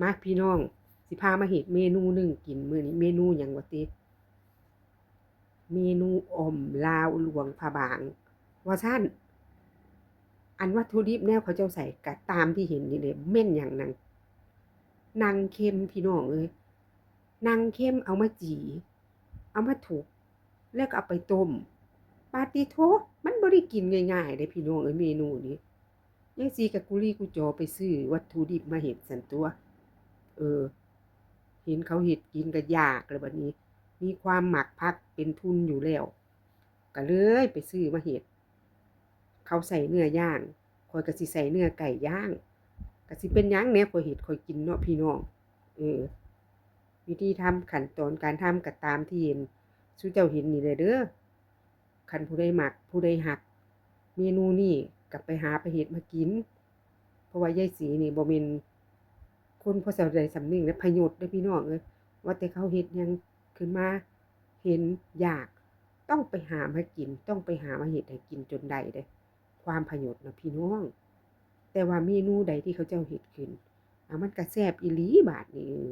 ມາພີ່ນ້ອງ ຊິພາມາເຮັດເມນູໜຶ່ງກິນມື້ນີ້. ເມນູຫຍັງວະຕິ? ເມນູອ່ອມລາວຫຼວງພະບາງ ວ່າຊັ້ນ. ອັນວັດຖຸດິບແນວເຂົາເຈົ້າໃສ່ກະຕາມທີ່ເຫັນນີ້ເດ້. ແມ່ນຫຍັງນັ້ນ? ໜັງເຄັມພີ່ນ້ອງເອີຍ, ໜັງເຄັມເອົາມາຈີ່ ເອົາມາທຸບ ແລ້ວກໍເອົາໄປຕົ້ມ. ປາຕິໂທ ມັນບໍ່ໄດ້ກິນງ່າຍໆເດ້ພີ່ນ້ອງເອີຍ ເມນູນີ້. ຍາຍສີກໍກຸລີກຸຈໍໄປຊື້ວັດຖຸດິບມາເຮັດຊັ້ນຕົວະ. ເອີ ເຫັນເຂົາເຮັດກິນກໍຢາກແລ້ວບັດນີ້, ມີຄວາມມັກຜັກເປັນທຶນຢູ່ແລ້ວ ກໍເລີຍໄປຊື້ມາເຮັດ. ເຂົາໃສ່ເນື້ອຢ່າງ, ຂ້ອຍກໍຊິໃສ່ເນື້ອໄກ່ຢ່າງ. ກໍຊິເປັນຫຍັງແດ່, ຂ້ອຍເຮັດຂ້ອຍກິນເນາະພີ່ນ້ອງ. ເອີ ວິທີທຳ ຂັ້ນຕອນການທຳກໍຕາມທີ່ເຫັນສູ່ເຈົ້າເຫັນນີ້ແຫຼະເດີ. ຄັນຜູ້ໃດມັກ ຜູ້ໃດຮັກເມນູນີ້ ກໍໄປຫາໄປເຮັດມາກິນ. ເພາະວ່າຍາຍສີນີ້ບໍ່ແມ່ນຄົນພໍສ່ຳໃດສ່ຳໜຶ່ງເດ້, ພະຍົດເດ້ພີ່ນ້ອງເອີຍ. ວ່າແຕ່ເຂົາເຮັດຫຍັງຂຶ້ນມາ ເຫັນຢາກ ຕ້ອງໄປຫາມາກິນ, ຕ້ອງໄປຫາມາເຮັດໃຫ້ກິນຈົນໄດ້ເດ້, ຄວາມພະຍົດນະພີ່ນ້ອງ. ແຕ່ວ່າເມນູໃດທີ່ເຂົາເຈົ້າເຮັດຂຶ້ນ ອາ ມັນກະແຊບອີ່ຫຼີບາດນີ້. ເອີ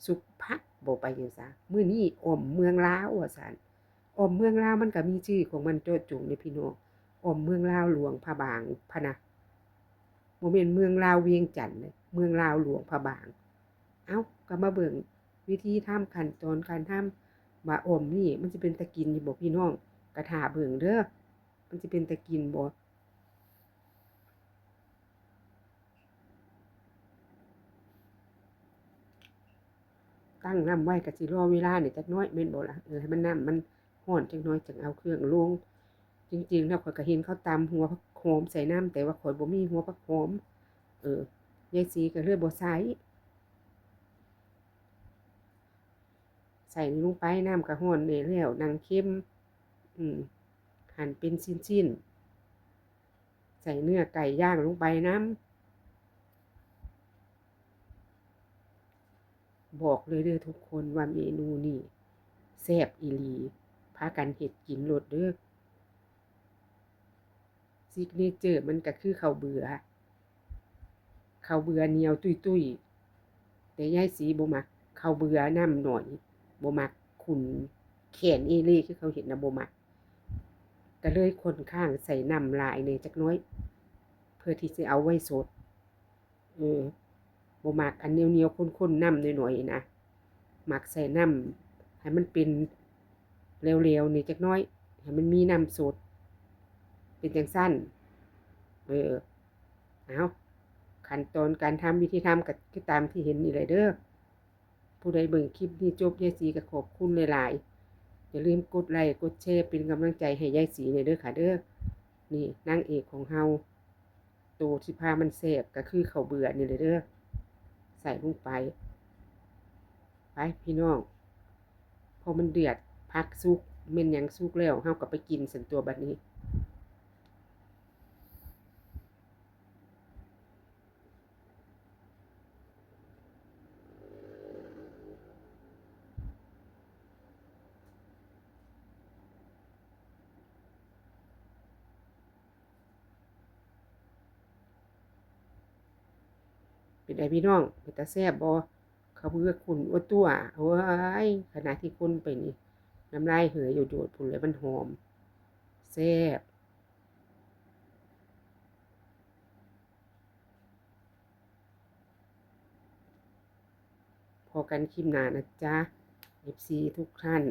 ສຸກຜັກບໍ່ໄປຫຍັງຊະ, ມື້ນີ້ອ່ອມເມືອງລາວວ່າຊັ້ນ. ອ່ອມເມືອງລາວມັນກະມີຊື່ຂອງມັນເຈາະຈົງເດ້ພີ່ນ້ອງ, ອ່ອມເມືອງລາວຫຼວງພະບາງພະນະ. ບໍ່ແມ່ນເມືອງລາວວຽງຈັນເດ້, ເມືອງລາວຫຼວງພະບາງ. ເອົ້າ ກໍມາເບິ່ງວິທີທຳ ຂັ້ນຕອນການທຳ ວ່າອ່ອມນີ້ມັນຊິເປັນຕາກິນຢູ່ບໍ່ພີ່ນ້ອງ? ກໍຖ້າເບິ່ງເດີ, ມັນຊິເປັນຕາກິນບໍ່? ຕັ້ງນ້ຳໄວ້ ກໍຊິລໍເວລານີ້ຈັກໜ້ອຍແມ່ນບໍ່ລະ? ເອີ ໃຫ້ມັນ ນ້ຳມັນຮ້ອນຈັກໜ້ອຍ ຈັ່ງເອົາເຄື່ອງລົງ. ຈິງໆແລ້ວຂ້ອຍກໍເຫັນເຂົາຕຳຫົວຜັກຫອມໃສ່ນຳ, ແຕ່ວ່າຂ້ອຍບໍ່ມີຫົວຜັກຫອມ. ເອີ ຍາຍສີກໍເລີຍບໍ່ໃສ່. ໃສ່ນີ້ລົງໄປ, ນ້ຳກໍຮ້ອນແດ່ແລ້ວ. ໜັງເຄັມ ອືມ ຫັ່ນເປັນຊິ້ນໆ, ໃສ່ເນື້ອໄກ່ຍ່າງລົງໄປນຳ. ບອກເລີຍເດີທຸກຄົນວ່າເມນູນີ້ແຊບອີ່ຫຼີ, ພາກັນເຮັດກິນໂລດເດີ. ຊິກເນເຈີມັນກໍຄືເຂົ້າເບືອ, ເຂົ້າເບືອໜຽວຕຸ້ຍໆ. ແຕ່ຍາຍສີບໍ່ມັກເຂົ້າເບືອນ້ຳໜ້ອຍ, ບໍ່ມັກຂຸ້ນແຂນເອເລຄືເຂົາເຮັດນະ, ບໍ່ມັກ. ກໍເລີຍຂ້ອນຂ້າງໃສ່ນ້ຳຫຼາຍແດ່ຈັກໜ້ອຍ ເພື່ອທີ່ຈະເອົາໄວ້ສົດ. ເອີ ບໍ່ມັກອັນໜຽວໆ ຂຸ້ນໆ ນ້ຳໜ້ອຍໆນະ, ມັກໃສ່ນ້ຳໃຫ້ມັນເປັນແຫຼວໆນີ້ຈັກໜ້ອຍ, ໃຫ້ມັນມີນ້ຳສົດ ເປັນຈັ່ງຊັ້ນ. ເອີ ເອົາ ຂັ້ນຕອນການທຳ ວິທີທຳກໍຄືຕາມທີ່ເຫັນນີ້ແຫຼະເດີ. ຜູ້ໃດເບິ່ງຄລິບນີ້ຈົບ ຍາຍສີກໍຂອບຄຸນຫຼາຍໆ. ຢ່າລືມກົດໄລ້ ກົດແຊ ເປັນກຳລັງໃຈໃຫ້ຍາຍສີແດ່ເດີຄ່ະເດີ. ນີ້ນາງເອກຂອງເຮົາ. ໂຕທີ່ພາມັນແຊບກໍຄືເຂົ້າເບືອນີ້ແຫຼະເດີ, ໃສ່ລົງໄປ. ໄປພີ່ນ້ອງ, ພໍມັນເດືອດ ຜັກສຸກ ແມ່ນຫຍັງສຸກແລ້ວ ເຮົາກໍໄປກິນຊັ້ນຕົວະບັດນີ້. ເປັນໃດພີ່ນ້ອງ ເປັນຕາແຊບບໍ່? ເຂົ້າເບືອຂຸ້ນອົວຕົວະ ໂອ້ຍ ຂະໜາດທີ່ຄົນໄປນີ້ ນ້ຳລາຍເຫີຍໂດດໆພຸ້ນແຫຼະ ມັນຫອມ ແຊບ. ພໍ້ກັນຄລິບໜ້ານະຈ໊ະ ເອັຟຊີທຸກທ່ານ.